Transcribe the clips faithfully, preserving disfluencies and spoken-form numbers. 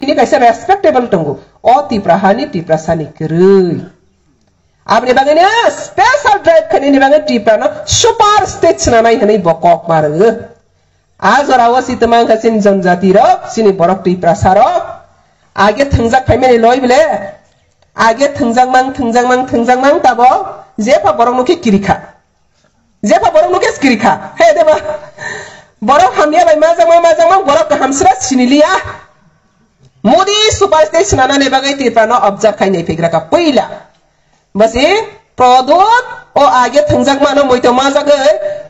tini kaisa respectable tongo. O Tipra hani, Tiprasani kwrwi. Aboni bagwi no special drive khainani bagwi Tipra no super state swnanai hwnwi bo kok ma rwo. A jora o si twmang kha chini jonjati rok, chini borok Tiprasa rok. Age thwngjak phaimani loi bile. Age thwngjak mang, thwngjak mang, thwngjak mang tabo. Jepha borok no khe kiri kha. Jepha borok no khe kiri kha. He deba. Borok hamya bai majak mang, majak mang, borok kaham sra sini liya. Modi super state swnanani bagwi Tipra no observe khainai phaikra kha puila. Basi Prodot o age thwngjak mano muitu majagwi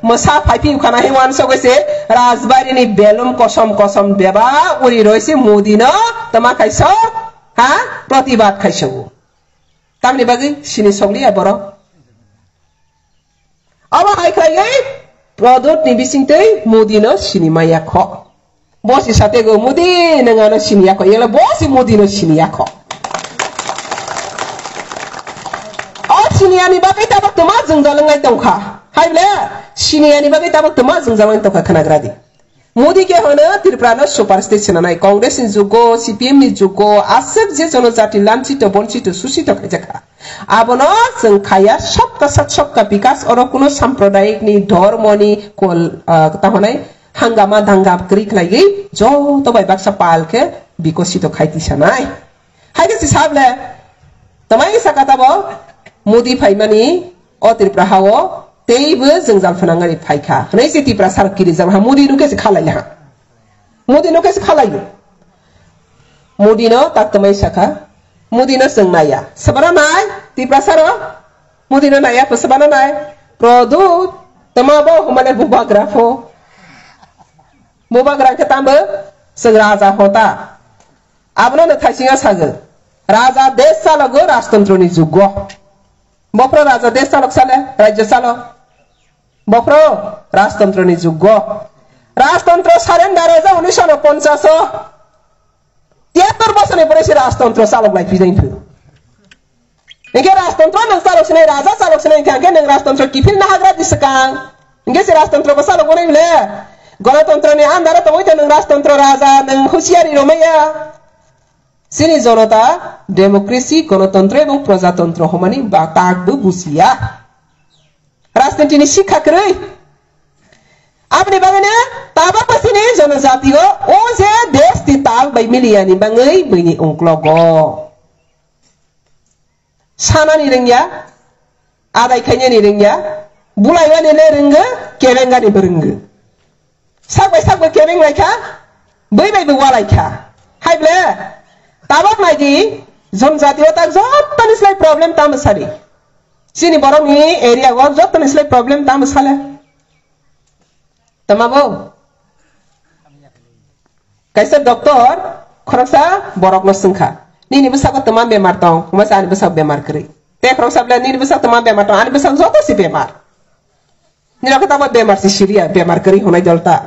mwsa phaipi ukhana hai wansogwi se Rajbari ni belum kosom kosom beba uri roi se Modi no tama khaisok ha protibad khaisok. Tamni bagwi sini sokliya borok. Abo hai khlaiwi Prodot ni bisingtwi Modi no sini maya kho. Bosi satego Modi nwng ano sini yakho, yele bosi Modi no sini yakho. O sini ani bagwi tabuk tuma jwngjal wngnai tongkha. Hai ble, sini ani bagwi tabuk tuma jwngjal wngnai tongkha khwnagradi. Modi ke hono Tripura no super state swnanai, Congress ni jugo, C P M ni jugo, aswk je jonojati lanchito, bonchito, suchito khaijakha. Abono chwng khaya, sabka sath sabka bikas, oro kuno sampradayik ni, dhormo ni, kol, ah, ta honai, hangama dangam kwrwi khlaigwi joto bai baksa pal khe bikosito khai tisanai. Hai khe si sable, tamai saka tabo Modi phaimani o Tripura hao teibo jwngjal phwnangani phaikha hwnwi si Tripura sar kirijak ha, Modi no khe si khalai ha. Modi no khe si khalai. Modi no tak tamai saka, Modi no chwng naiya. Sabara nai, Tripura saro, Modi no naiya, sabara nai. Produ, tama bo humale bubagra pho. Bubagra khe tambo chwng raja hota. Abono no thaisinga sago. Raja desh chalogo rajtantro ni jugo. Bophro raja desh chalok sale, rajya chalok. Bophro rajtantro ni jugo. Rajtantro surrender o ja unisho ponchas o. Tiyatur bosor ni pore se rajtantro chalok lai pijai thu. Hingke rajtantro nwng chalok sinai, raja chalok sinai, hingke nwng rajtantro kiphil nahagra di swkang. Hingke se rajtantro bo chalok wnai bile. Ganatantro ni andaro tongoi ta nwng rajtantro raja, nwng husiari romaya. Chini jonota democracy, ganatantro ebong prajatantro homani ba tak bo bujiya. Rajniti ni sikha kwrwi. Aboni bagwi no tabuk bo chini jonojati o, o je desh ni tal bai miliya ni bagwi bini ungklogo. Sanani rwngya, adai khainani rwngya, bulaiwani le rwngo, kebengani bo rwngo. Sak bai sak bai kebeng lai kha, bui bai bo walai kha. Hai ble, tabuk nai di, jonjati o tak jottoni slai problem tamo sari. Chini borok ni area o jottoni slai problem tamo sale. Tama bo? Kaisa doctor khoroksa borok no swngkha, "Nini bwsako tama bemar tong?" Hwnba se, "Ani bwsako bemar kwrwi." Te khoroksa bole, "Nini bwsako tama bemar tong?" "Ani bwsako joto se bemar." Nini khe tamo bemar se siriya, bemar kwrwi hwnai dol ta.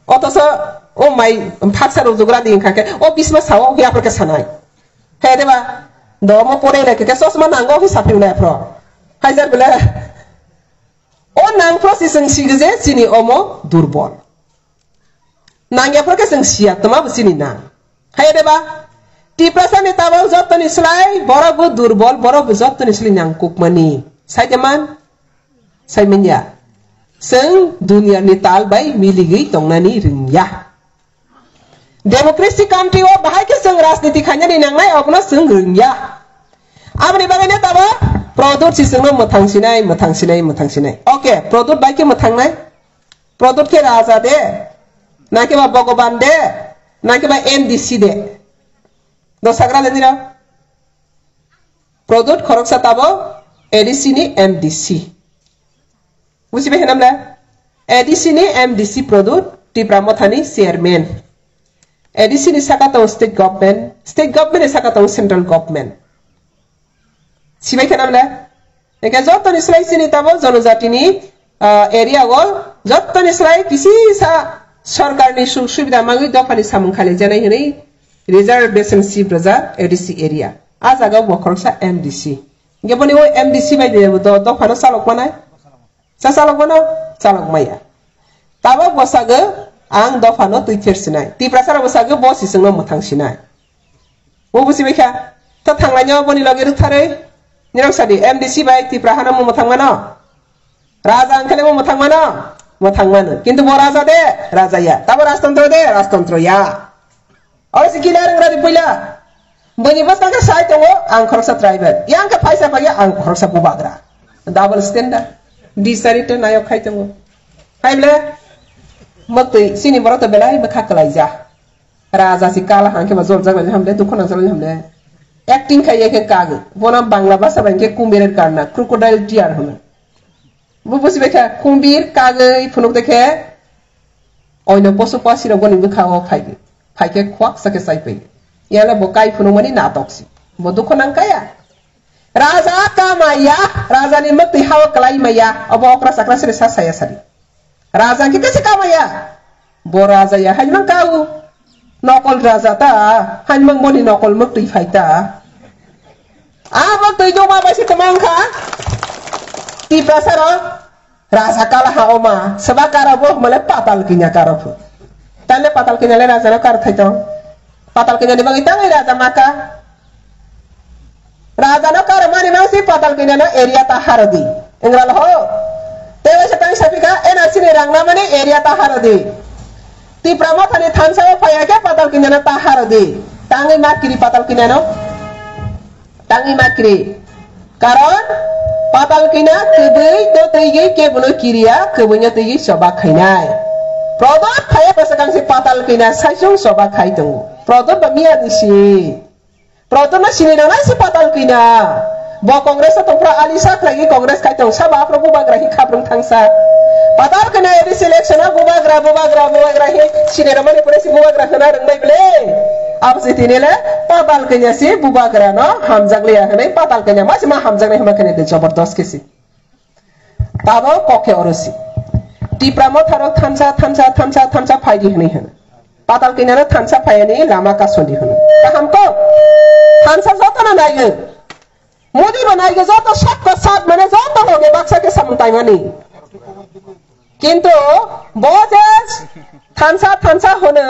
Otoso o mai phaksa rwjwk gra di wngkha khe, o bisma sao hwya phor khe sanai. He de ba? Domo pore na khe chosma nango hi saphi unai phro. Hai jar bole. O nang phro si chwng sigi je chini omo durbol. Nang ya phro khe chwng siya tma bo chini nang. Hai de ba? Tiprasa ni tabuk jottoni slai borok bo durbol, borok bo jottoni slai nang kukmani. Sai de man? Sai manya. Chwng dunia ni tal bai miligwi tongnani rwngya. Democracy country o bahai khe chwng rajniti khainani nangnai, obono chwng rwngya. Aboni bagwi no tabuk Prodot si chwngno mwthang sinai, mwthang sinai, mwthang sinai. Okay, Prodot bai khe mwthangnai? Prodot khe raja de, na khe ba Bhogoban de, na khe ba M D C de? Dosagra de nira. Prodot khoroksa tabuk A D C ni M D C. Bujibai hinamle? A D C ni M D C Prodot, Tipra Mothani chairman. A D C ni saka tongo state government, state government ni saka tongo central government. Sibai khe namle? Hingke jottoni slai chini tamo jonojatini, ah, area o jottoni slai kisisa sorkarni suk subida mangwi dophani samung khalijanai hwnwi reservation sip rwjak A D C area. A jaga o bo khoroksa M D C. Hingke boni o M D C bai de do-, dophano chalok manai? Cha chalok mano? Chalok maya. Tabuk bwsagwi Ang dophano twi ther sinai. Tiprasa rokbo sagwi bo sisingno mwthang sinai. Bo busi bai kha. To thanglaino boni loge rwktharwi. Nirok sadi M D C bai Tipra hano mo mwthang mano. Raja ang khe mo mwthang mano. Mwthang mano. Kintu bo raja de, raja ya. Tabo rajtantro de, rajtantro ya. Oro si kila rang radi puila. Bini bwskang khe sai tongo, ang khoroksa tribal. Yang khe phaisa phaiya, ang khoroksa bubagra. Double standard. Disarito nayok khai tongo. Hai ble, mwktwi, chini borok to belai bwkha kwlaija. Raja si kala hang khe ba jol jak lai hamle, dukho nang jak lai hamle. Acting khai ye khe kagwi. Bono Bangla bhasha bai khe kumbir karna, crocodile tear hwno. Bo busi bai kha, kumbir kagwi phunuk de khe, oino posu pasi rok boni bwkha o phai, phai khe khwak sa khe chai pai. Yale bo kai phunuk mani natok si. Bo dukho nang kaya. Raja kamaya, raja ni mwktwi hao kwlai maya, obo okra chakra siri sa saya sari. Raja khe tese kamaya. Bo raja ya, hai mang kau. Nokol raja ta, hai mang boni nokol mwktwi phai ta. A mwktwi joma bai se kwmang kha. Tiprasa rok, raja kala ha oma, seba karo bo, male patal kinya karo phu. Tale patal kinya le raja no kar thai tong. Patal kinya ni bagwi tangwi raja maka. Raja no karo mani mang si patal kinya no area ta harodi. Engral ho. Tewe se tang sapika N R C ni rang na mani area ta harodi. Tipra motha ni thansa o phaya khe patal kinya no ta harodi. Tangwi ma kiri patal kinya no. Tangwi ma kiri. Karon patal kinya kwbwi no twi kebono kiriya, kwbwi no twi choba khainai. Prodot phaya bwsakang se patal kinya saisung choba khai tongo. Prodot ba miya ni si. Proton no sini nang nai si patal kina. Bo Congress o tongphra ali sa khlai Congress kai tong sa ba pro bubagra hi khaprung thangsa. Patal kina A D C election o bubagra, bubagra, bubagra hi sini rwmani pore si bubagra hwna rwngbai ble. Abo si tini le patal kina si bubagra no hamjak liya hwnwi patal kina ma si ma hamjak nai hwnba kene de jabardast khe si. Tabo kok khe oro si. Tipra motharok thansa, thansa, thansa, thansa phai di hwnwi hwno. Patal kinaro thansa phaiani lama kasoni hwno. Kaham kok? Thansa jotono naigo. Modi bo naigo joto sat ko sat mane joto loge baksa khe samung taimani. Kintu bo je thansa, thansa hwno,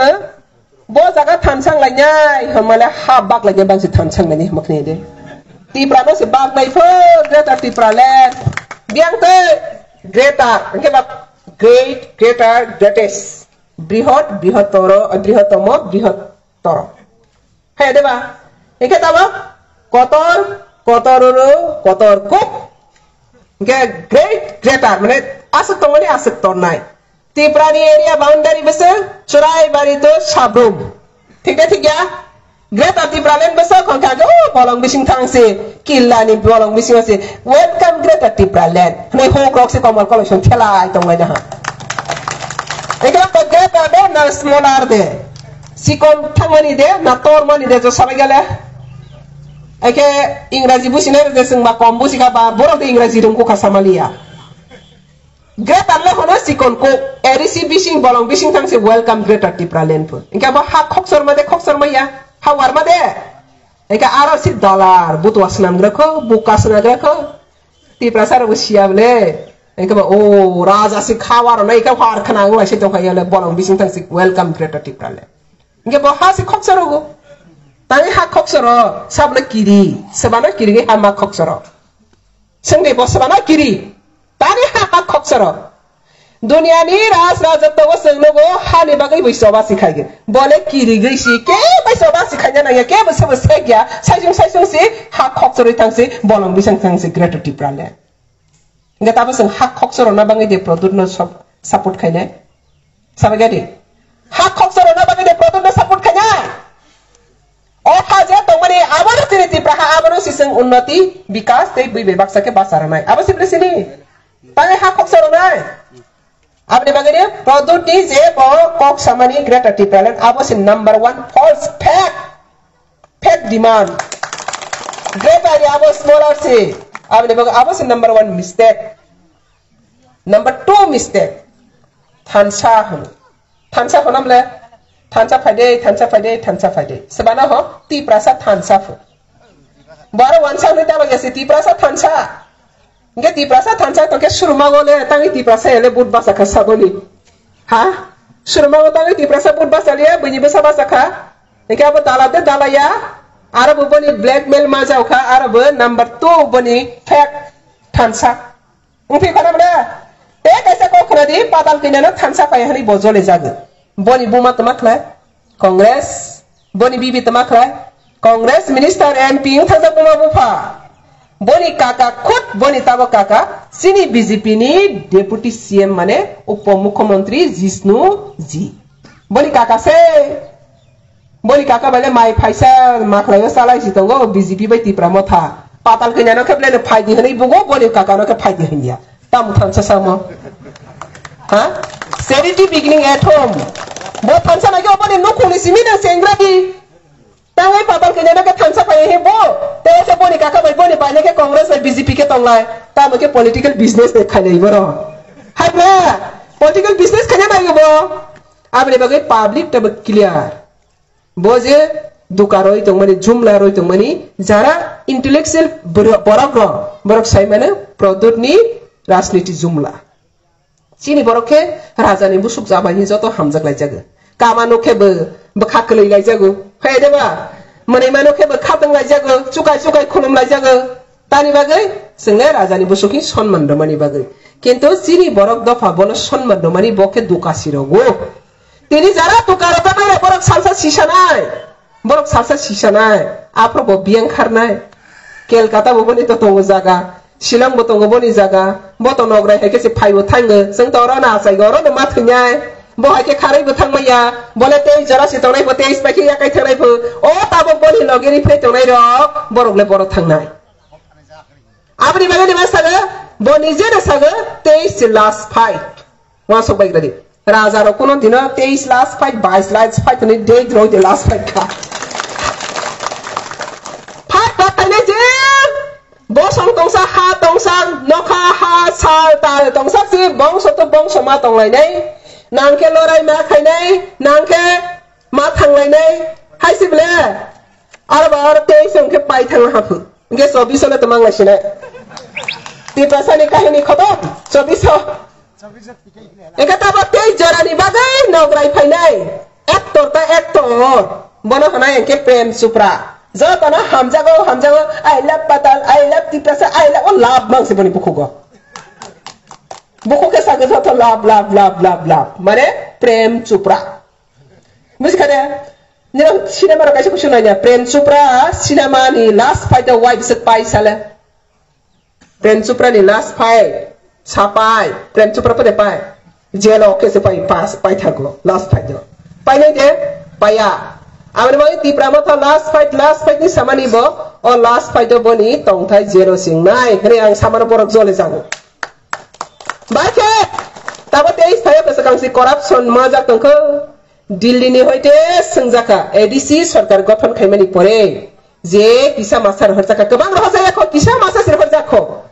bo jaga thansang lainai, hwnmale ha bak lainai bangsi thansang lainai hwnma khwnai de. Tipra no se bak nai pho, Greater Tipra Land. Biyang tei Greater, hwnkhe ba great, greater, greatest. Brihot, brihotoro, brihottomo, brihottor. Hai de ba? Hwnkhe tabo kotor, kotor oro, kotor kuk. Hwnkhe great, greater, mane aswk tongmani aswk tornai. Tipra ni area boundary bwswk Churaibari to Sabrum. Thik de thik ya? Greater Tipraland bwswk hwnkha khe, oh, bolong bising thang se, killa ni bolong bising se. Welcome Greater Tipraland. Hwnwi huk rok se komal koloi song thelai tong lai ha. Ekhe ko greater de na smaller de. Sikon thangmani de na tormani de jo sabai gale. Ekhe Ingraji businai de sing ba kom busi kha ba borok de Ingraji rung kha samaliya. Greater le hono sikon ko, A D C bising bolong bising thang se welcome Greater Tipraland pho. Hwnkhe bo ha khokchor ma de khokchor ma ya, ha war ma de. Hwnkhe aro si dollar, butwa swnam gra kho, buka swnam gra kho. Tiprasa rok siya bole. Hwnkhe bo, o, raja si kha war na, hwnkhe war khna ang lai se tong kha ya le bolong bising thang se welcome Greater Tipraland. Hwnkhe bo ha si khokchor go. Tani ha khokchor, sabna kiri, sabana kiri ha ma khokchor. Swngdi bo swbana kiri. Tani ha ha khokchoro. Duniani raj rajotwo o chwng nugo hani bagwi bui choba si khaigwi. Bole kirigwi si kebo choba si khaina nangya, kebo sebo sekya, saisung saisung si ha khokchorwi thang si, bolong bising thang si Greater Tipraland. Hwnkhe tabo chwng ha khokchorona bagwi de Pradyut no sop-, support khainai. Sabai gadi. Ha khokchorona bagwi de Pradyut no support khainai. O ha je tongmani abono chini Tipra ha abono sising unnoti, bikas tei bui bai baksa khe basa rwnai. Abo sibli sini. Tangwi ha khokchorona. Aboni bagwi de Pradyut ni je bo kok samani Greater Tipraland abo si number one false fact. Fake demand. Greater area abo smaller se. Aboni bagwi abo se number one mistake. Number two mistake. Thansa hwn. Thansa hwn amle. Thansa phaide, thansa phaide, thansa phaide. Sebana ho, Tiprasa thansa pho. Baro wansa hwn talo yasi Tiprasa thansa. Nge Tiprasa thansa to ke suruma gole, tangi Tiprasa ele but basa kha saboni. Ha? Suruma o tangwi Tiprasa vote bachaliya, buini bwsa bachakha. Hingke abo dala de dalaya, aro bo boni blackmail majao kha, aro bo number two boni fake thansa. Wngphi khana mane? Te kaisa kok khna di, patal kanya no thansa pai hani bo jole jago. Boni buma tama khlai? Congress. Boni bibi tama khlai? Congress minister M P wng thajak buma bupha. Boni kaka khut, boni tabo kaka, chini B J P ni deputy C M mane upo mukhyamantri Jishnu ji. Boni kaka se, boni kaka bale mai phaisa makhlai o salai si tongo B J P bai Tipra Motha. Patal kanya no kheble no phai di hwnwi bugo, boni kaka no khe phai di hwnya. Tam thansa samo. Ha? Charity beginning at home. Bo thansa nagi oboni nukhungni simi na sengra di. Tangwi patal kanya no khe thansa phai he bo. Te se boni kaka bai boni bai ne khe Congress bai B J P khe tonglai. Tamo khe political business de khainai boro. Hai na? Political business khaina nai bo. Aboni bagwi public tabo clear. Bo je duka roi tongmani, jumla roi tongmani, jara intellectual boro-, borok rok, borok sai mano Pradyot ni rajniti jumla. Chini borok khe raja ni busuk jabai ni joto hamjak lai jago. Kama no khe bo bwkha kwlwi lai jago. Hai de ba? Mwnwi mano khe bo khatong lai jago, chukai chukai khulum lai jago. Tani bagwi chwng le raja ni busuk hi sonman rwmani bagwi. Kintu chini borok dopha bono sonman rwmani bo khe duka si rogo. Tini jara tukaro ta nai borok salsa sisanai. Borok salsa sisanai. Aphro bo biyang kharnai. Kolkata bo boni to tongo jaga. Shillong bo tongo boni jaga. Bo to nograi hai khe se phaibo thango. Chwng to oro na achaigo, oro no ma thwinyai. Bo hai khe kharwi bo thangmaya. Bole tei jora si tongnai bo tei pai khe yakai thangnai pho. O tabok boni loge ri phai tongnai rok. Borok le boro thangnai. Aboni bagwi ni ma sago. Bo nije no sago. Tei se last fight. Uansuk bai gradi. Raja rok kuno dino teis last fight, bais last fight hwnwi date roi de last fight kha. Fight ba tainai je bosong tongsa, ha tongsa, nokha ha, sal tal tongsa si bongso to bongso ma tonglainai. Nang khe lorai ma khainai, nang khe ma thanglainai. Hai si bole. Aro ba aro teis hwnkhe pai thangna haphu. Hwnkhe chobish le twmang lai sinai. Tiprasa ni kahini khotom, chobish. Hwnkhe tabo tei jorani bagwi nograi phainai. Actor ta actor. Bono hwnai hwnkhe Prem Chopra. Jotono hamjago, hamjago. I love Patal, I love Tiprasa, I love, o love mangsi boni bukhugo. Bukhuk khe sakhe joto love, love, love, love, love. Mane Prem Chopra. Bujikhade, nini cinema rok kaisa kuchuk naina. Prem Chopra cinema ni last fight o wai bisik pai sale. Prem Chopra ni last fight, sapai, Prem Chopra pore pai. Jail o khe se pai, pas, pai thago, last fight o. Pai nai de, paiya. Aboni bagwi Tipra Motha last fight, last fight ni samani bo, o last fight o boni tongthai jail o singnai. Hwnwi ang samano borok jole jago. Bai khe, tabo tei phaiya kwchwkang si corruption majak tongkho. Delhi ni hoite swngjakha, A D C sarkar gothon khaimani pore je kisa masa rohorjakha, kwbang rohorjakha, kisa masa se rohorjakha.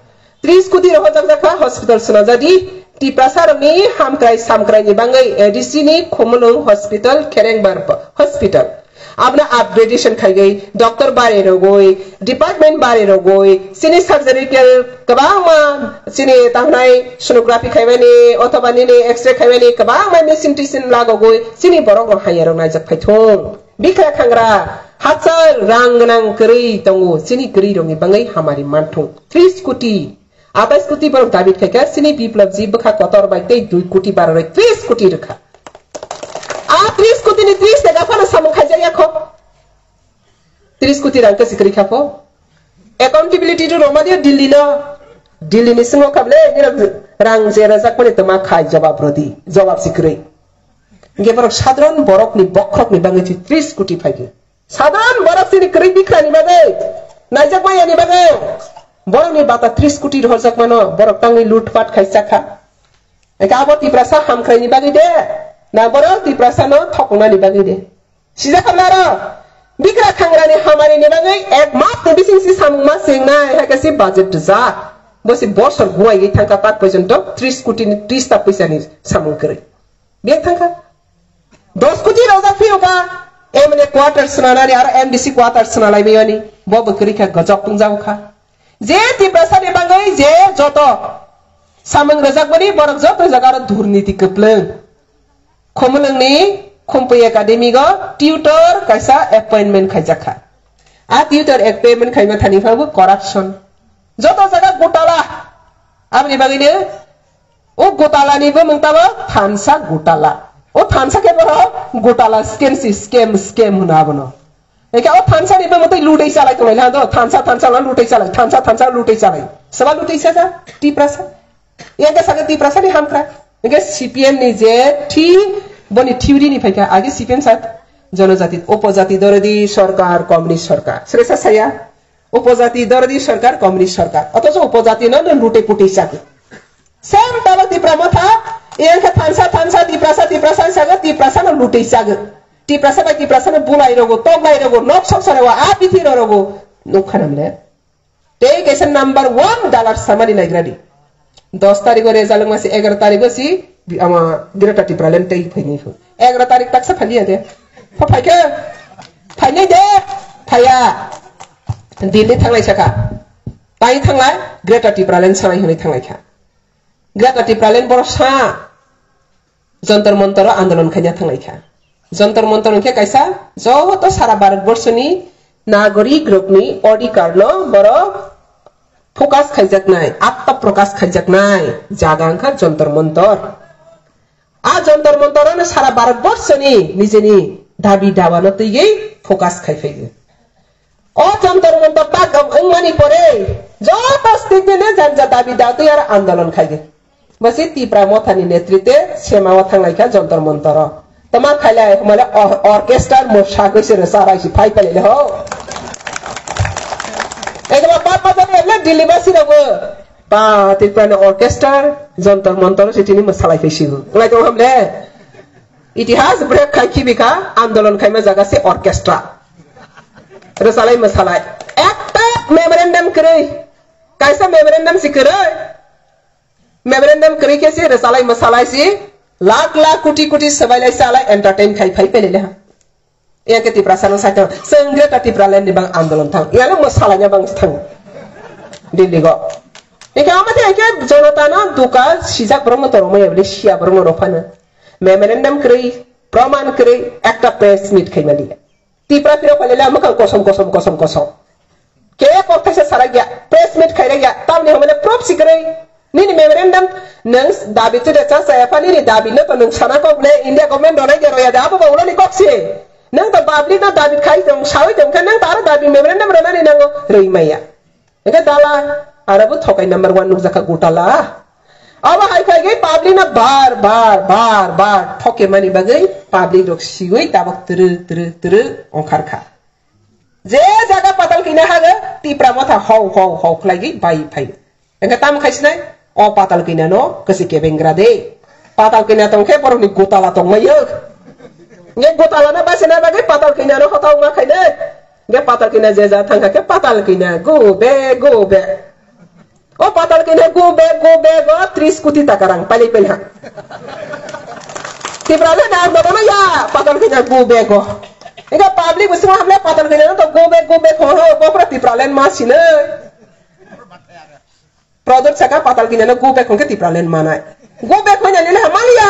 Tris koti rohorjakha hospital swnajadi, Tiprasa rokni hamkrai samkrai ni bangwi A D C ni Khumulwng hospital, Kherengbar hospital. Abna upgradation khaigwi, doctor bari rogwi, department bari rogwi, chini surgical kwbangma, chini tahnai sonography khaimani, othoba nini X-ray khaimani, kwbangma machine tisin lagogwi, chini borok rok haiya rok naijak phaithung. Bikra khangra, hachal rang gwnang kwrwi tongo, chini kwrwi rokni bangwi hamari manthung. Tris koti, atais koti borok dabi khaikha, chini Biplab ji bwkha kotor bai tei dui koti baroroi tris koti rwkha. A tris koti ni tris tega phano samung khaijak ya kho. Tris koti rang khe sikri kha pho. Accountability to roma dio Delhi no. Delhi ni singo khable nira rang je rajak mani toma khai jobab rodi. Jobab sikri. Ge borok sadron borok ni bokhok ni bangwi si tris koti phai di. Sadron borok sini kwrwi bikra ni bagwi. Naijak maya ni bagwi. Borok ni bata tris koti rohorjak mano. Borok tangwi lut pat khai chakha. Eka abo Tiprasa hamkrai ni bagwi de. Na borok Tiprasa no thokna ni bagwi de. Sijak hamnaro, bikra khangrani hamari ni bagwi ek mas ni bising si samung ma sing nai, hai khe si budget rijak. Bo si bosor guai gwi thangkha tak porjonto tris koti ni tris ta puisa ni samung kwrwi. Biyang thangkha. Dos koti rojak phiyo kha, M L A quarter swnanani aro M D C quarter swnalai bayani. Bo bo kwrwi kha gojok tungjago kha. Je Tiprasa ni bagwi je joto samung rwjakmani borok joto jaga aro durniti kwplwng. Khumulwngni Khumpui Academy go tutor kaisa appointment khaijak kha. A tutor appointment khaima thani pha bo corruption. Joto jaga gotala. Aboni bagwino o gotala ni bumung tamo thansa gotala. O thansa khe borok gotala scam si scam scam hwno abono. Hingke o thansa ni bumung tei lutei chalai tonglai lando. Thansa thansa no lutei chalai. Thansa thansa lutei chalai. Soba lutei chacha? Tiprasa. Yang ke saka Tiprasa ni hamkra. Yang ke C P M ni je thi boni theory ni phaikha agi C P M sat jonojati, upojati dorodi sorkar, communist sorkar. Sresa saya upojati dorodi sorkar, communist sorkar. Otocho upojati no no lute pute chak. Sem tabo Tipra motha, yang ke thansa thansa Tiprasa Tiprasa saga Tiprasa no lute chak. Tiprasa bai Tiprasa no bulai rogo, toglai rogo, nok sok sare wa, a pithi rogo. Nukhanam le. Tei kaisa number one dalar samani naigradi. Dos tarigo result wngma si egaroh tarigo si bi-, ama Greater Tipraland tei phaini hu. Egaroh tarik taksa phailiya de. Pha phaikhe? Phainai de. Phaiya. Delhi thanglai saka. Tai thanglai Greater Tipraland sanai hwnwi thanglai kha. Greater Tipraland borok sa Jantar Mantar o andolon khaina thanglai kha. Jantar Mantar hwnkhe kaisa joto sara Bharat borso ni nagorik rokni odhikar no borok focus khaijaknai, atma prokash khaijaknai jaga wngkha Jantar Mantar. A Jantar Mantar ano sara Bharat borso ni nijeni dabi dawa no twiwi focus khai phaigo. O Jantar Mantar tak wngmani pore joto state ni janja dabi dawa twi aro andolon khaigo. Basi Tipra Mothani netritwe sema o thanglaikha Jantar Mantaro. Tama khailai hwnmale or-, orchestra mwsagwi se rwchalaisi phai phailele ho. Ekdom pat pat jani emle Delhi basi rogo. Ba Tripura ni orchestra Jantar Mantaro se tini mwsalai phaisigo. Nglai tong hamle. Itihas break khai khibikha andolon khaima jaga se orchestra. Rwchalai mwsalai. Ekta memorandum kwrwi. Kaisa memorandum si kwrwi. Memorandum kwrwi khe se rwchalai mwsalai si lakh lakh koti koti swbailai chalai entertain khai phai pele leha. Yang ke Tiprasa no saito, sengre ta Tipraland ni bang andolon thang. Yang no mwsalai nya bang thang. Delhi go. Ika ama te ke jonata no duka sijak borok no toro maya bole sia borok no rophana. Memorandum kwrwi, proman kwrwi, ekta press meet khai mali. Tipra phirok phailele mwkhang kosom, kosom, kosom, kosom. Ke kok thaisa sarai ya, press meet khaira ya, tamni hwnmale proof sikwrwi. Nini memorandum, nwng dabi twi de cha cha ya pha, nini dabi no to nwng sana kok le India government donai de roya de, abo ba ulani kok si. Nwng to public no dabi khai tong, sawi tong khe nwng to aro dabi memorandum ronani nango, rwi maya. Hingke dala, aro bo thokai number one nukjakha gotala. Abo hai khai ge public no bar, bar, bar, bar thoke mani bagwi public rok siwi tabok tru, tru, tru ongkhar kha. Je jaga patal kina hago, Tipra Motha hau, hau, hau khlai gi bai phai. Hingke tam khai sinai, o patal kina no kwsi kebengra de. Patal kina tong khe borok ni gotala tong mai yo. Nge gotala no bachina bagwi patal kina no hotau ma khai de. Hingke patal kina je ja thang kha khe patal kina go be, go be. O patal kina go be, go be go tris koti taka rang pailai pailha. Tipraland na dono ya patal kina go be go. Ega public bisingo hamle patal kina to go be, go be ho ho bo pura Tipraland ma sine. Product saka patal kina no go be khon ke Tipraland manai. Go be khon ya nile hamaliya.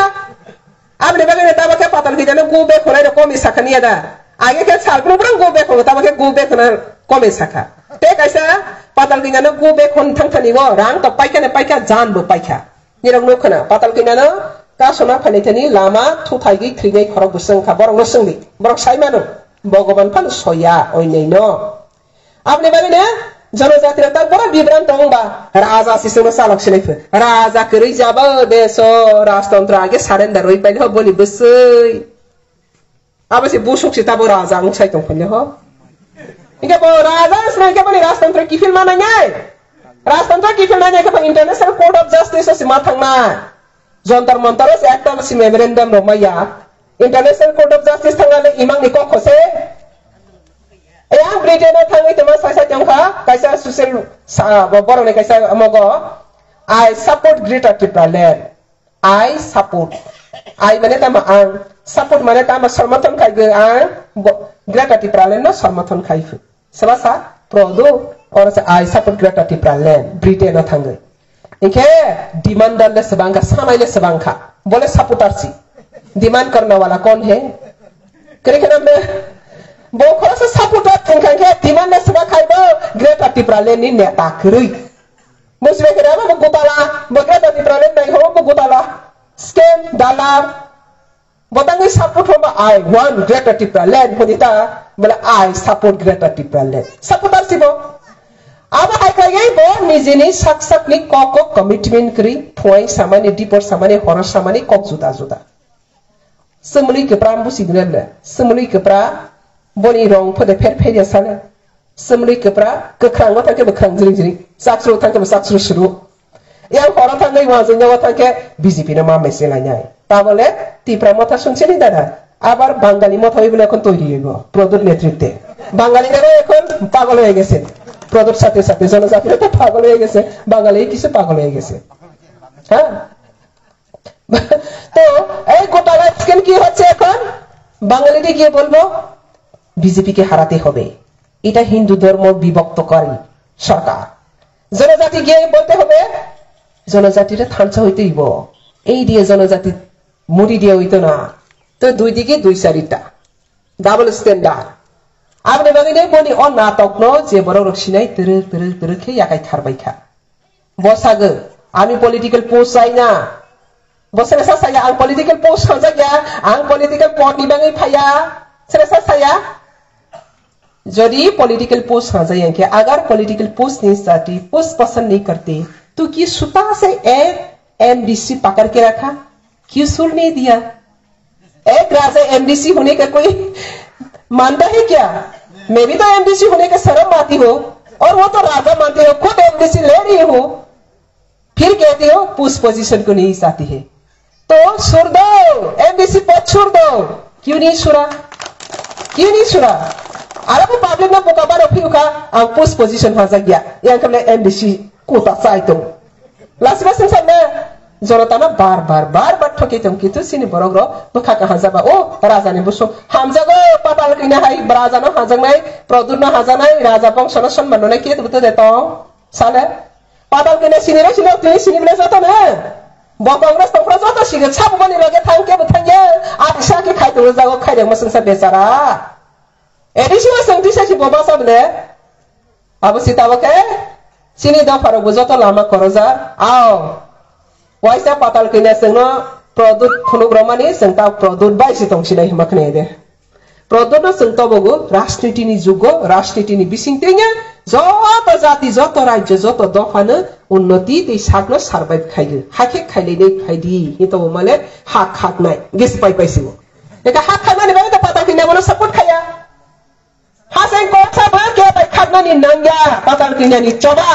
Abni bagwi ne tabo khe patal kina no go be khonai no komi sakha niya da. Age khe sal brum brum go be khon tabo khe go be khona komi sakha. Te kaisa patal kina no go be khon thang thani go rang to paikha ne paikha jan bo paikha. Nirok nuk khna patal kina no kasona phani thani lama thuthai gi thrinai khorok bo swng kha borok no swngdi. Borok sai mano Bhogoban phano soya oinai no. Aboni bagwi ne jonojati rok tak boro bibran tong ba raja si sungno chalok sinai phu. Raja kwrwi jabo deso rajtantro age surrender oi paile ho boni bwswi. Abo se busuk se tabo raja wng sai tong phai le ho. Hingke bo raja wng sinai khe boni rajtantro kiphil manai nai. Rajtantro kiphil manai khe bo International Court of Justice o se ma thang nai. Jantar Mantar o se ekta se memorandum rok maya. International Court of Justice thang le imang ni kok khose. Yang Britain o thangwi tongma sai sai tong kha, kaisa social sa-, bo-, borok ni kaisa amo go, "I support Greater Tipraland." I support. I mane tamo ang. Support mane tamo somorthon khai ge ang. Bo-, Greater Tipraland no somorthon khai phu. Seba sa, Prodo, oro se I support Greater Tipraland. Britain o thangwi. Hingkhe demand le sebang kha, sanai le sebang kha. Bole supporter si. Demand karne wala kon he? Kere kere me, bo khoroksa supporter thwngkha khe demand na seba khai bo Greater Tipraland ni neta kwrwi. Bo sibai kere bo gotala, bo Greater Tipraland nai ho bo gotala. Scam, dalar. Bo tangwi support ho ba I want Greater Tipraland hodi ta, bole I support Greater Tipraland. Supporter si bo. Abo hai khlaiwi bo nijini sak sakni kok kok commitment kwrwi, phuai samani, dipor samani, horo samani kok juda juda. Sumuli kwpra busi gwnale, sumuli kwpra boni rong phode pher pher ya sale. Sumuli kwpra kwkhrango thangkhe bwkhrang jring jring, chaksru thangkhe bwchaksru suru. Yang horo thangkhe wajwng yago thangkhe B J P no ma mese lainai. Tabole Tipra motha sungchini dada. Abar Bangali motha oi bole ekhon toiri oibo. Produt netrite. Bangali dada ekhon pagol oye gese. Produt sate sate jonojati to pagol oye gese. Bangali kisu pagol oye gese. Ha? তো এই গোটালা স্ক্যাম কি হচ্ছে এখন? বাঙালিরা গিয়ে বলবো বিজেপিকে হারাতে হবে, এটা হিন্দু ধর্ম বিভক্তকারী সরকার। জনজাতি গিয়ে বলতে হবে জনজাতিরা থানসা হইতে হইব। এই দিয়ে জনজাতি মুড়ি দিয়ে হইতো না। তো দুই দিকে দুই চারিটা, ডাবল স্ট্যান্ডার্ড। আপনি বাঙালি বনি অ নাটক ন যে বড় রক্সিনাই তরু তরু তরু খেয়ে একাই থারবাই খা। Bo sagwi, "Ami political post chai na." Bo sere sa saya, "Ang political post sangjak ya, ang political pod ni bagwi phaiya." Sere sa saya, "Jodi political post sangjak ya khe, agar political post ni jati post pasand nahi karte, to ki suta se ek M D C pakar ke rakha? Kyun sul nahi diya?" एक राजा एमडीसी होने का कोई मानता है क्या? मैं भी तो एमडीसी होने का शर्म आती हो, और वो तो राजा मानते हो, खुद एमडीसी ले रही हूँ, फिर कहती हो पुश पोजीशन को नहीं चाहती है। तो छोड़ दो, एमडीसी पद छोड़ दो। क्यों नहीं छोड़ा? क्यों नहीं छोड़ा? Arabo public no buka baro phiuka, ang push position hajak ya. Yang kable MDC kota chai tong. Lasiba sing samne jonotano bar bar bar bar thoki tong, kintu sini borok rok bwkha kaham jaba. O raja ni busuk hamjago, patal kina hai raja no hamjaknai, produt no hamjaknai, raja bongso no sonman no nai khe buto de tong. Sale patal kina sini ro sini tini sini bile joto ne. Bo Congress tongphra joto sigi sabu bani loge thang khe bwthang ye. Ati sa khe khai tong jago, khai rek masung sa bechara. Edi sima sung tisa si bo basa bile. Abo si tabo khe chini dopharokbo joto lama korojak. Ao. Waisa patal kina chwngno produt phunuk romani chwng ta produt bai si tong sinai hima khna de. Produt no chwng tobogo rajniti ni jugo, rajniti ni bising tengya joto jati, joto rajyo, joto dophano unnoti tei sakno survive khaigo. Hakhe khailai nai phaidi. Hito male hak haknai. Gis pai pai sibo. Eka hak haknani bai ta patal kina bono support khaya. Haseng kok sabo khe bai khaknani nangya, patal kini ni choba.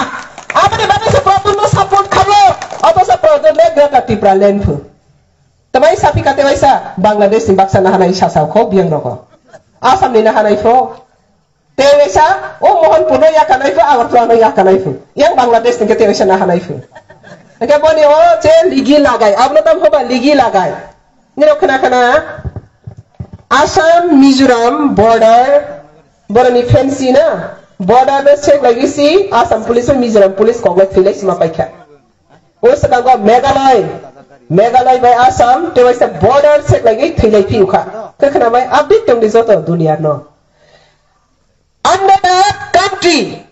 Aboni bagwi se produt no support khayo, oto se produt le Greater Tipraland phu. Tamai sapi kate waisa, Bangladesh ni baksa nahanai sasa kho biyang roko. Assam ni nahanai pho. Te waisa, o Mohanpur no yakanai pho, Agartala no yakanai pho. Yang Bangladesh ni kate waisa nahanai pho. Eke boni o che ligi lagai, abno tam hoba ligi lagai. Nirok khna khna Assam, Mizoram border, boroni fancy na, border no check lagi si Assam police o Mizoram police kok lai thwi lai sima paikha. O swkango Meghalaya, Meghalaya bai Assam, tei waisa border check lagi thwi lai phiukha. Khe khna bai update tongdi joto duniya no. Under the country,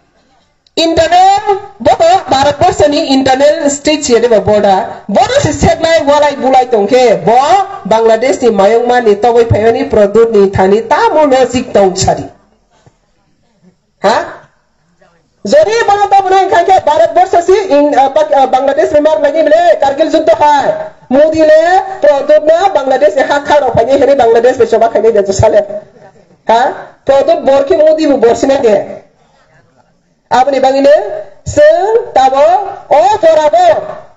internal, bo to Bharat Borso ni internal state se de border. Border se seknai walai bulai tongkhe, bo Bangladesh ni mayungma ni toboi phaimani produt ni thani tamo logic tong sadi. Ha? Jodi bono tamo nai kha khe Bharat Borso si in, uh, Pak-, uh, Bangladesh ni mar lagi bile Kargil juddo hai. Modi le produt na Bangladesh ni ha kha rok phaini hene Bangladesh ni choba khaini de sale. Ha? Produt bor khe Modi bo bor sinai de. Aboni bagwino chwng tabo o jorabo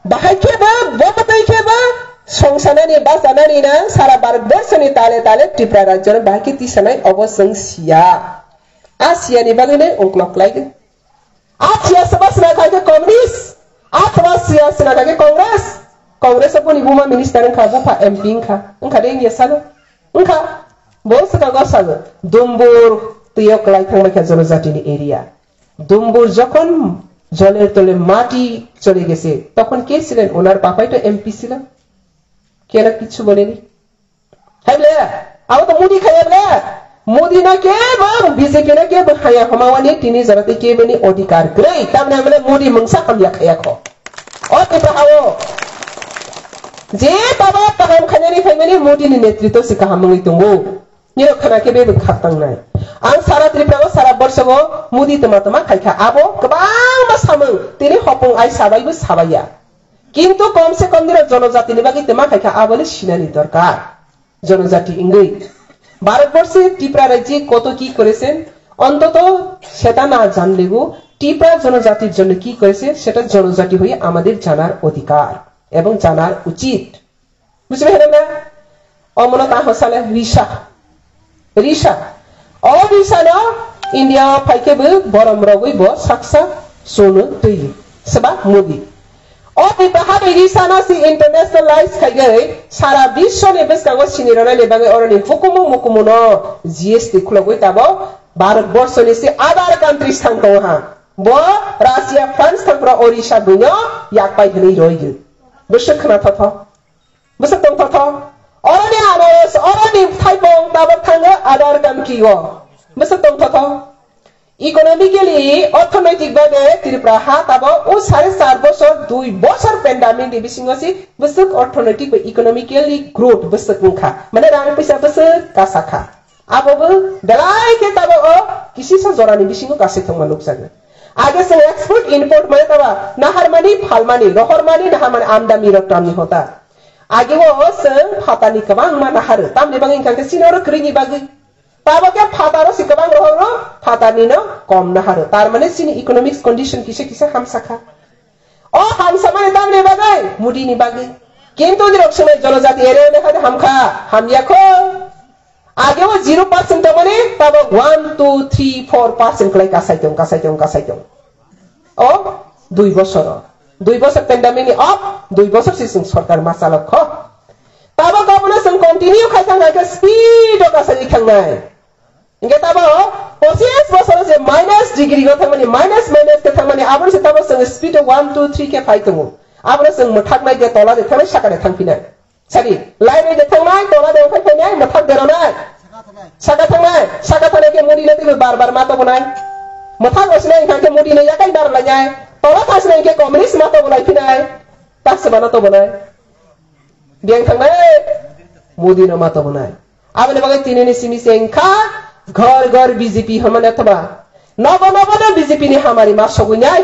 bahai khe bo, bo kwtwi khe bo songsanani bachanani na sara Bharat Borso ni tale tale Tripura rajyo no bahai khe tisanai obo chwng siya. A siya ni bagwino ungklok khlai de. A siya se bachana khai khe communist. Athwa siya sina kage Congress. Congress o boni buma minister wngkha, bupha M P wngkha. Wngkha de wngya salo? Wngkha. Bo swkango salo. Dumbur twiyo kwlai thangbaikha jonojatini area. Dumbur jokhon joler tole mati chole gese, tokhon ke silen onar bapai to M P sila? Kela kichu boleni. Hai ble, abo to Modi khaya ble. Modi no kebo, B J P no kebo khaya homa wani tini jora tei kebo ni odhikar kwrwi. Tamni abo le Modi mungsa hamya khaya kho. O Tripura hao. Je baba kaham khainani phaimani Modi ni netritwo se kaham wngwi tongo. Nirok khana khe bebak khak tangnai. Ang sara Tripura o sara borso o Modi tama tama khaikha. Abo kwbangma samung tini hopung ai sabaibo sabaiya. Kintu kom se kom nirok jonojati ni bagwi tama khaikha abo le sinani dorkar. জনজাতি ইংরেজি। ভারতবর্ষে টিপরা রাজ্যে কত কি করেছেন, অন্তত সেটা না জানলেও টিপরা জনজাতির জন্য কি করেছে সেটা জনজাতি হয়ে আমাদের জানার অধিকার এবং জানার উচিত। বুঝবে না? অমন তা হসালে Risa. Risa. O risa no India o phai khe bo borom rogwi bo saksa chwngno twi. Seba Modi. O ni baha bai risa no si internationalize khaigwi sara biswni bwskango sini rwnani bagwi oroni hukumu mukumu no G S T khulogwi tabo Bharat borso ni si other countries thang tongo ha. Bo Russia, France thang pro o risa buino yak pai hwnwi roigwi. Bwswk khna thotho. Bwswk tongthotho. Oroni anos, oroni thaipong tabok thango Adar Kamki o. Bwswk tongthotho. Economically, orthonoitik babe Tripura ha tabo o sare char bosor, dui bosor pandemic ni bisingo si bwswk orthonoitik ba economically growth bwswk wngkha. Mane rang puisa bwswk kasakha. Abo bo belai khe tabo o kisisa jorani bisingo kasai thangma nukjago. Age chwng export import mane taba naharmani, phalmani, rohormani, naharmani amdani rok tamni hota. Age o chwng phatani kwbangma naharo, tamni bagwi wngkha khe chini oro kwrwini bagwi. Tabo khe phataro si kwbang rohoro, phatarni no kom naharo. Tar mane chini economics condition kisa kisa hamsa kha. O hamsa mani tamni bagwi, Modi ni bagwi. Kintu nirok swngmani jonojati area ni hade hamkha, hamya kho. Age o zero percent tongmani, tabo one, two, three, four percent kwlai kasai tong, kasai tong, kasai tong. O dui bosor o. Dui bosor pandemic ni off, dui bosor si chwng sorkar ma chalok kho. Tabo abono chwng continue khai thang hai khe speed o kasai thangnai. Hingke tabo pochis bosor o je minus degree o thangmani, minus, minus khe thangmani, aboni se tabo chwng speed o one, two, three khe phai tongo. Abono chwng mwthaknai de tola de thangnai, saka de thangphinai. Sadi, lainwi de thangnai, tola de ongkhai phainai, mwthak de ronai. Saka thangnai, saka thangnai khe Modi no twibo bar bar ma tobonai. Mwthak rosnai hingkha khe Modi no yakai bar lainai. Tola thasnai khe communist ma tobo laiphinai. Tasma no tobonai. Biyang thangnai, Modi no ma tobonai. Aboni bagwi tini ni simi se wngkha ghor ghor B J P hwnmani athoba nogo nogo no B J P ni hamari ma sogwi nai.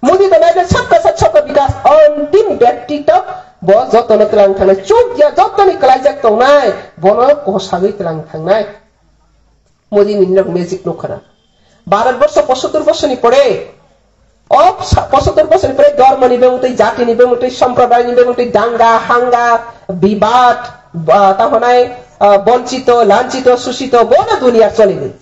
Modi to nai de sabka sat sabka bikas, ontim byakti to bo joto no twlang thangnai, chuk ya joto ni kwlaijak tongnai, bono kosagwi twlang thangnai. Modi ni nok magic nukha na. Bharat borsho pochattor borsho ni pore O sa-, pochattor bosor ni pore dhormo ni bemung twi, jati ni bemung twi, somprodai ni bemung twi, danga, hanga, bibad, ba, ta honai, ah, bonchito, lanchito, sushito, bono duniya cholini.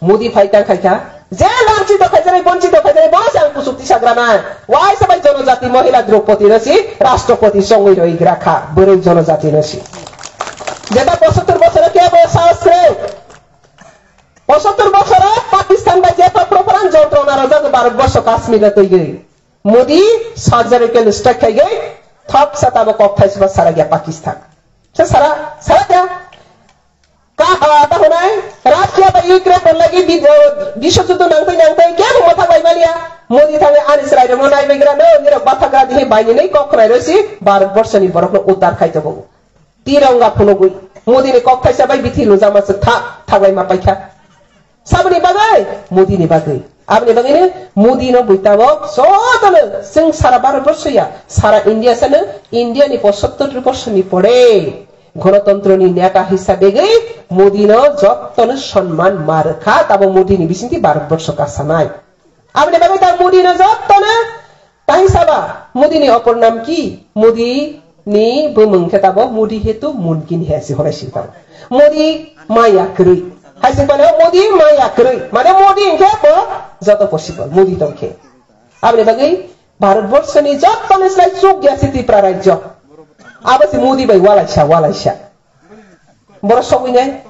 Modi phai tang khai kha, je lanchito khai jani, bonchito khai jani, bono se ang kuchuk tisa gra nai. Waisa bai jonojati mohila Draupadi no si rashtrapati chongwi roi gra kha, bwrwi jonojati no si. Jeta pochattor bosor kebo sahos kre. Pochattor bosoro Pakistan bai jepha proparan jontrona rojak Bharat borso Kashmir no twiwi. Modi surgical strike khaiwi thopsa tabo kok thaisba sara gya Pakistan. Se sara, sara gya. Ka, ah, ta honai, Russia bai Ukraine ni lagi bi-, eh, biswa juddho nangtwi nangtwi kebo mwthak lai maliya. Modi thangwi ani chwrai rokno naibai gra no, nirok bathagra dihi baini nei kok khwnai rw si Bharat borso ni borok no uddar khai tongo. Tironga phunugwi Modi ni kok thaisa bai bithi lujama se tha thaglai ma paikha. Saboni bagwi? Modi ni bagwi. Aboni bagwi ni Modi no bui tabok jotono chwng sara Bharat borso ya, sara India sano India ni pochattor borso ni pore Ganatantro ni neta hisabe gwi Modi no jotono sonman ma rwkha, tabo Modi ni bisingtwi Bharat borso kasanai. Aboni bagwi ta Modi no jotono Tang saba, Modi ni opor nam ki? Modi ni bumung khe tabo Modi hetu mumkin hai si horai si tabo. Modi maya kwrwi. Hai si pale Modi maya kwrwi. Mane Modi hingkhe bo joto possible. Modi tong khe. Aboni bagwi Bharat borso ni joto ni slai chuk ya si Tripura rajyo. Abo si Modi bai walaisa, walaisa. Borok sogwi nai.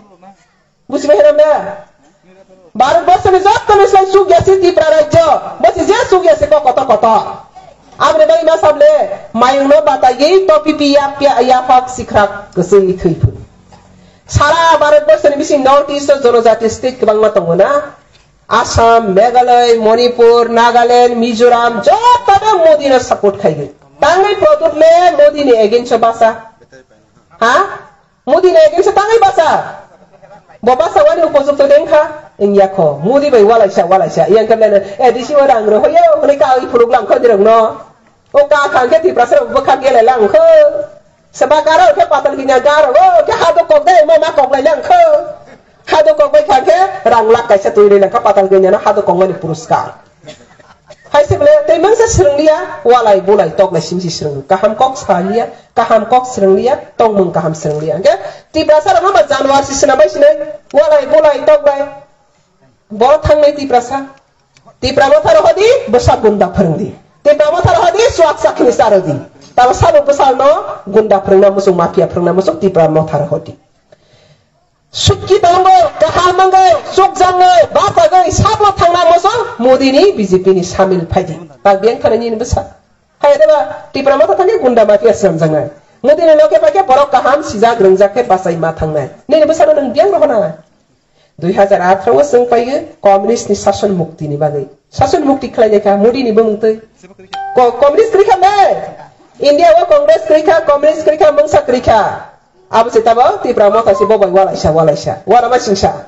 Bujibai hwnam na? Bharat borso ni joto ni slai chuk ya si Tripura rajyo. Bo si je chuk ya si ko kotor kotor. Aboni bagwi ma sable mayung no batai gei to pipi ya pia ya phak sikrak kwswi thwi phun. Sara Bharat borsoni bising North East o jonojati state kwbangma tongo na? Assam, Meghalaya, Manipur, Nagaland, Mizoram, jotono Modi no support khaigwi. Tangwi Pradyot le Modi ni against o basa. Ha? Modi ni against o tangwi basa. Bo basa wani upojukto dengkha? Wngya kho. Modi bai walaisa, walaisa. Yang khe le, eh, A D C o rang ro hoyo, hwnwi ka i phuluk lang kho dirok no. O ka khang khe Tiprasa rok bwkha gele lang kho. Seba karo khe patal kinya garo, o khe hado kok dai, mo ma kok lai lang kho. Hado kok bai khang khe rang lak kaisa twi lai lang kho patal kinya no hado kok mani puruskar. Hai se bole tei mangsa swrwng liya, walai bulai tok lai simsi swrwng. Kaham kok sa liya, kaham kok swrwng liya, tongmung kaham swrwng liya. Hingkhe Tiprasa rok no ba January si swnam bai sinai, walai bulai tok lai. Bo thangnai Tiprasa. Tipra motha rohodi, bwsa gunda phwrwngdi. Tipra motha rohodi, swak sakni sarodi. Tamo sabo bwsano gunda phwrwngna muchung, mafia phwrwngna muchung, Tipra motha rohodi. Sukki tongo, kaham mango, chukjangwi, bapagwi, sabo thangna muchung, Modi ni B J P ni samil phaidi. Tak biyang thani nini bwsa. Hai deba, Tipra motha thangkhe gunda mafia swnamjaknai. Modi ni loge paikhe borok kaham sijak rwngjak khe bachai ma thangnai. Nini bwsano nwng biyang rohona. Dui hazar atharo o chwng paiyo communist ni sason mukti ni bagwi. Sason mukti khlai kha Modi ni bumung twi. Ko-, communist kwrwi kha me? India o Congress kwrwi kha, communist kwrwi kha, mungsa kwrwi kha. Abo se tabo Tipra motha se bo bai walaisa, walaisa. Wala ma singsa.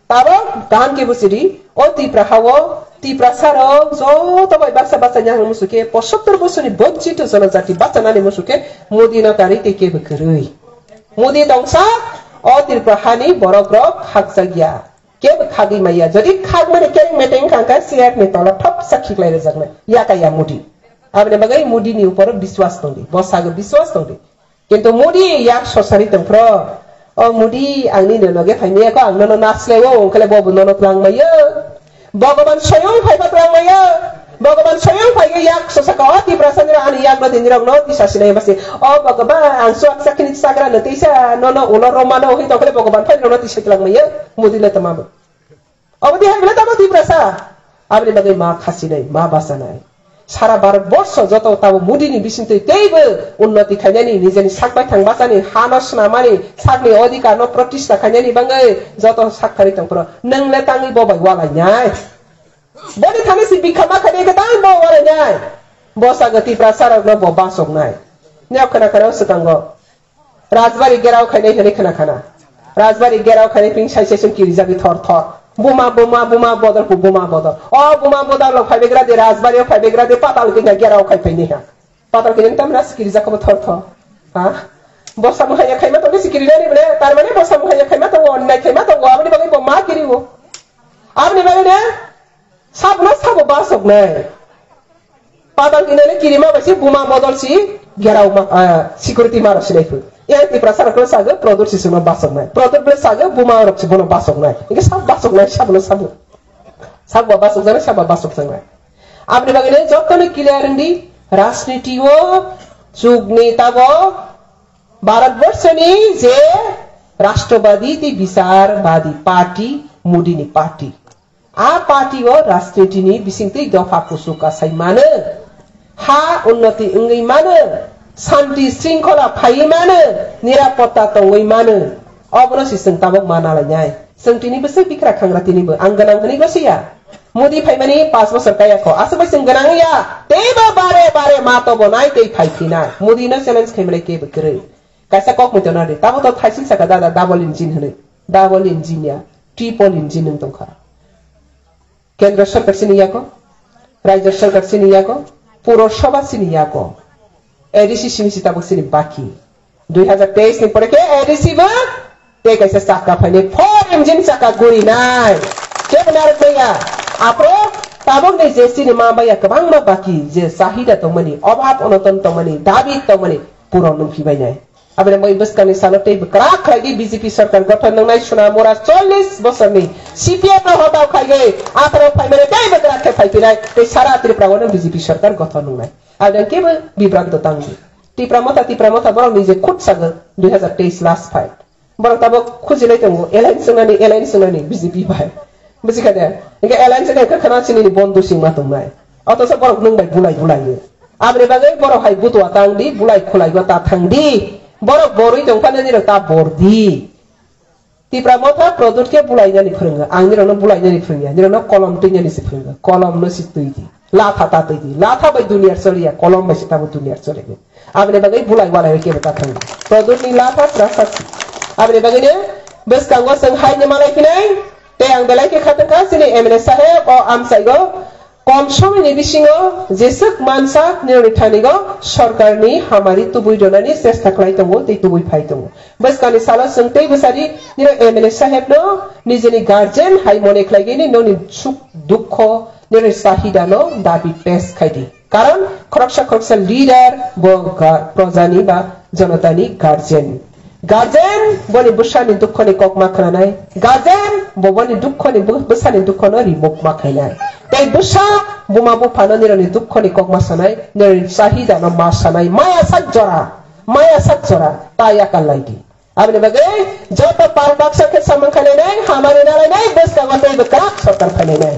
Tabo kaham khe buchidi, o Tipra ha o, Tiprasa rok joto bai baksa baksa nyahang musu khe posottor bosor ni bonchito jonojati bachanani musu khe Modi no karwi tei kebo kwrwi. Modi tongsa, o Tripura hani borok rok khakchak ya. Kebo khagwi maya. Jodi khagmani kereng meteng wngkha, C R ni tola thopsa khiklai rwjaknai. Yaka ya Modi. Aboni bagwi Modi ni upor biswas tongdi. Bo sago biswas tongdi. Kintu Modi yak sosari tongphro. O Modi, ang nini loge phaimaya kho, ang nono naslai o, ongkhale bo bo nono twlang maya. Bhagavan soyong phaiba twlang maya. Bhagavan soyong phaiwi yak sosaka o Tiprasa nira ani yak no tini rok no tisa sinai basi. O Bhagavan ang suak sakini sagra no tisa nono ulo romano hin tokle Bhagavan phai no tisa twlang maya. Mudi le tamam. Obo di hai bela tamo Tiprasa. Aboni bagwi ma khasinai, ma basanai. Sara Bharat borsho joto tamo Mudi ni bisingtwi teibo unnoti khainani nijeni sak baithang bachani hano swnamani sakni odhikar no protista khainani bangwi joto sak thari tongphro. Nwngle tangwi bo bai walainai. Boni thani si bikha ma khainai khe tang bo walainai. Bo sago Tiprasa rokno bo basoknai. Niyok khna khna swkango. Rajbari gerao khainai hwnwi khna khna. Rajbari gerao khainai ping sai sai sung kirijagwi thor thor. Buma, buma, buma bodol ku buma bodol. O buma bodol rok phaibegra de Rajbari o phaibegra de patal kina gerao khai phaini ha. Patal kina tam ras kirijak bo thor thor. Ha? Bosa muhanya khaima to bisi kirinani bole, tar mane bosa muhanya khaima to, onnai khaima to, aboni bagwi bo ma kiriwo. Aboni bagwi ne Sabno sabo basoknai. Padang kinani kirima bai si buma bodol si gerao ma, ah, security maro sinai phu. Yang Tiprasa rok sago product si sima basoknai. Product ble sago buma rok si bono basoknai. Inge sab basoknai sabno sabo. Sabo basok jana sabo basok jangnai. Aboni bagwi ne jotono clear wngdi rajniti o jugni tabo Bharat borsoni je rashtrobadi tei bisarbadi party, Modi ni party. A party o rajniti ni bisingtwi dopha kuchuk kasai mano, ha unnoti wngwi mano, shanti shringkhola phaiwi mano, nirapotta tongwi mano. Obono se chwng tabuk ma nalainai. Chwng tini bwsai bikra khangra tinibo ang gwnang hwnwi gosiya. Modi phaimani panch bochor kaya kho. Aswk bai chwng gwnang ya. Teibo bare bare ma tobonai tei phai phinai. Modi no challenge khaimani kebo kwrwi. Kaisa kok mui tongna di. Tabo to thaisil saka dada double engine hwnwi. Double engine ya, triple engine wng tongkha. Kendra sarkar chini yago, rajya sarkar chini yago, puro sabha chini yago. A D C simi si tabuk chini baki. Dui hazar teis ni pore khe A D C bo tei kaisa chakka phainai four engine chakka gurinai. Kebo narwk maya. Apro tabuk ni je chini ma baya kwbangma baki je chahida tongmani, obhab onoton tongmani, dabi tongmani puro nungphi bainai. Aboni bagwi bwskangni salo tei bwkrak khlai di B J P sarkar gothon nwngnai swnamura chollish bosorni C P M no hotao khaigwi atharo phaimani tei bwkrak khe phaiphinai tei sara Tripura o no B J P sarkar gothon nwngnai. Aboni kebo bibranto tang di. Tipra motha, Tipra motha borok ni je khut sago dui hazar teis last fight. Borok tabuk khujilai tongo alliance wngnani, alliance wngnani B J P bai. Bujikha de? Hingke alliance wngkha khe khana chini ni bon dusing ma tongnai. Otosa borok nwng bai bulai bulai o. Aboni bagwi borok hai butua tang di, bulai khulai go ta thang di. Borok borwi tong phano nini rok ta bor di. Tipra Motha Pradyot khe bulainani phwrwngo, ang nirokno bulainani phwrwngya, nirokno kolom twinani se phwrwngo, kolomno se twi di, latha ta twi di, latha bai duniyar choliya, kolom bai se tamo duniyar choliya. Aboni bagwi bulai walai kebo ta thangdi. Pradyotni latha pura sakti. Aboni bagwino bwskango chwng haino malai phinai, tei ang belai khe khatungkha chini M L A saheb o amchaigo kom somoini bisingo jeswk mansa nirokni thanigo sorkarni hamari tubui rwnani chesta khlai tongo tei tubui phai tongo. Bwskangni salo chwng tei bwsadi nirok M L A sahebno nijini guardian hai mone khlaigwini noni suk dukho nirokni chahidano dabi pes khaidi. Karon khoroksa khoroksa leader bo ga-, projani ba jonotani guardian. Guardian boni bwsani dukhoni kok ma khwnanai. Guardian bo boni dukhoni bu-, bwsani dukhono remove ma khainai. Tei bwsa buma buphano nirokni dukhoni kok ma sanai, nirokni chahidano ma sanai. Maya sak jora, maya sak jora, ta yakal laidi. Aboni bagwi joto pal baksa khe samung khainai, hamari nalainai, bwskango teibo kwrak sorkar phainai.